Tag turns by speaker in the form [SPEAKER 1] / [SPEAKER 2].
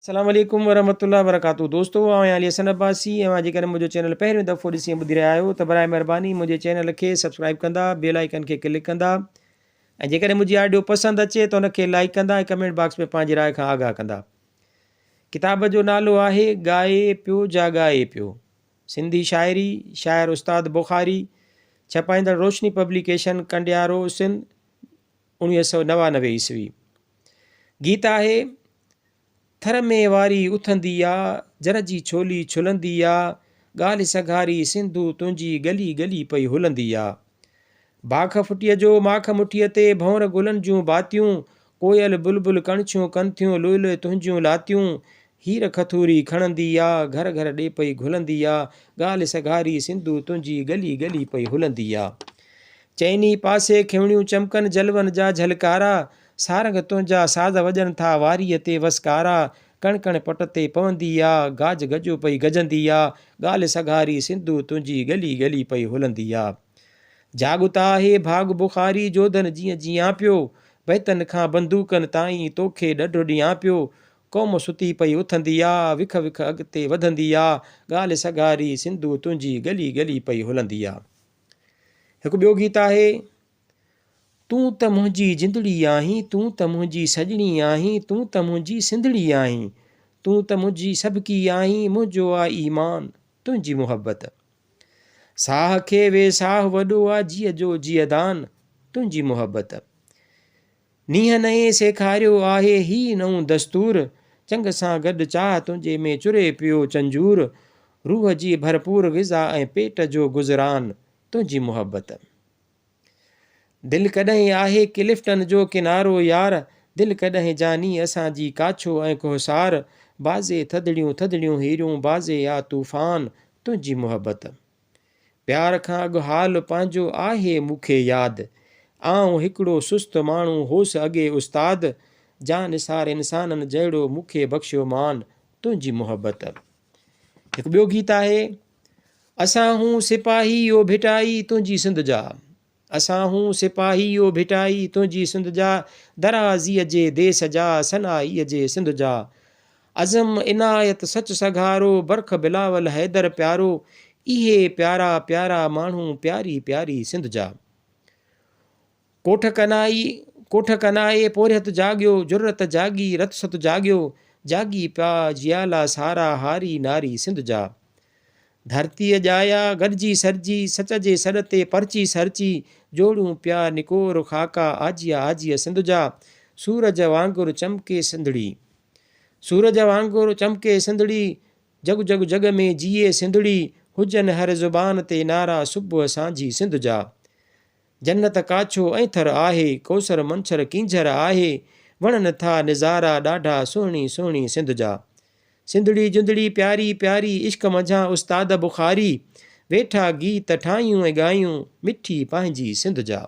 [SPEAKER 1] السلام عليڪم ورحمة الله وبرڪاته دوستو آئون آهيان علي حسن عباسي اوهان جيڪڏهن منهنجو چينل پهريون دفعو ڏسي ۽ ٻڌي رهيا آهيو ته برائي مهرباني منهنجي چينل کي سبسڪرائب ڪندا بيل آئيڪن کي ڪلڪ ڪندا ۽ جيڪڏهن منهنجي آڊيو پسند اچي ته ان کي لائيڪ ڪندا ۽ ڪمينٽ باڪس ۾ پنهنجي راء کان آگاهه ڪندا ڪتاب جو نالو آهي ڳائي پيو جاڳائي پيو سنڌي شاعري شاعر استاد بخاري ڇپائيندڙ روشني پبليڪيشن ڪنڊيارو سنڌ 1999 عيسوي گيت آهي، ٿر ۾ واري اٿندي آ، جر جي ڇولي ڇلندي آ، ڳالهه سگهاري سنڌو تنهنجي ڳلي ڳلي پئي هلندي آ. باک ڦٽيء جو ماک مٺيء تي ڀنور گلن جون باتيون، ڪوئل بلبل ڪڻڇيون ڪن ٿيون لوئي لوئي تنهنجيون لاتيون، هير کٿوري کڻندي آ، گهر گهر ڏي پئي گهلندي آ، ڳالهه سگهاري سنڌو تنهنجي ڳلي ڳلي پئي هلندي آ. چئني پاسي کيوڻيون چمڪن جلون جا جهلڪارا، سارنگ تنهنجا ساز وڄن ٿا واريء تي وسڪارا، ڪڻ ڪڻ پٽ تي پوندي آ، گاج گجو پئي گجندي آ، ڳالهه سگهاري سنڌو تنهنجي ڳلي ڳلي پئي هلندي آ. جاڳ ته آهي ڀاڳ بخاري جوڌن جيئن جيئان پيو، بيتن کان بندوقن تائين توکي ڏڍ ڏيان پيو، قوم ستي پئي اٿندي آ، وک وک اڳتي وڌندي آ، ڳالهه سگهاري سنڌو تنهنجي ڳلي ڳلي پئي هلندي آ. هڪ ٻيو گيت آهي، تون ته منهنجي جندڙي آهين، تون ته منهنجي سڄڻي آهين، تون ته منهنجي سنڌڙي آهين، تون ته منهنجي سڀڪي آهين، منهنجو آ ايمان تنهنجي محبت. ساهه کي ويساهه وڏو آ جيء جو جيئدان تنهنجي محبت. نينهن نئين سيکاريو آهي هي نئون دستور، چنگ سان گڏ چاهه تنهنجي ۾ چري پيو چنجور، روح جي ڀرپور غذا ۽ پيٽ جو گذران تنهنجي محبت. دل ڪڏهن آهي ڪلفٽن جو ڪنارو يار، دل ڪڏهن جاني اسان جي ڪاڇو ۽ ڪوهسار، بعضي ٿڌڙيون ٿڌڙيون هيريون بعضي آ طوفان تنهنجي محبت. پيار کان اڳ حال پنهنجو آهي مون کي ياد. آئون هڪڙو سست ماڻهو هوس اڳي استاد. جان نثار انسانن جهڙو مون کي بخشيو مان تنهنجي محبت. هڪ ٻيو گيت آهي. اسان هون سپاهي او ڀٽائي تنهنجي سنڌ جا. اسان هون سپاهي او ڀٽائي تنهنجي سنڌ جا، درازيء جي ديس جا، ثنائيء جي سنڌ جا. عزم عنايت سچ سگهارو، برک بلاول حيدر پيارو، اهي پيارا پيارا ماڻهو پياري پياري سنڌ جا. ڪوٺ ڪنائي ڪوٺ ڪنائي پورهيت جاڳيو، جرئت جاڳي رت ست جاڳيو، جاڳي پيا جيالا سارا هاري ناري سنڌ جا. ڌرتيء ڄايا، گڏجي سرجي، سچ جي سڏ تي پرچي سرچي، جوڙيون پيا نڪور خاڪا آجيا آجيء سنڌ جا، سورج وانگر چمڪي سنڌڙي. سورج وانگر چمڪي سنڌڙي، جڳ جڳ جڳ ۾ جيئي سنڌڙي، هجن هر زبان تي نعرا صبح سانجهي سنڌ جا. جنت ڪاڇو ۽ ٿر آهي، ڪوثر منڇر ڪينجهر آهي، وڻن ٿا نظارا ڏاڍا سهڻي سهڻي سنڌ جا. سنڌڙي جندڙي پياري پياري عشق منجهان استاد بخاري، ويٺا گيت ٺاهيون ۽ ڳايون مٺي پنهنجي سنڌ جا.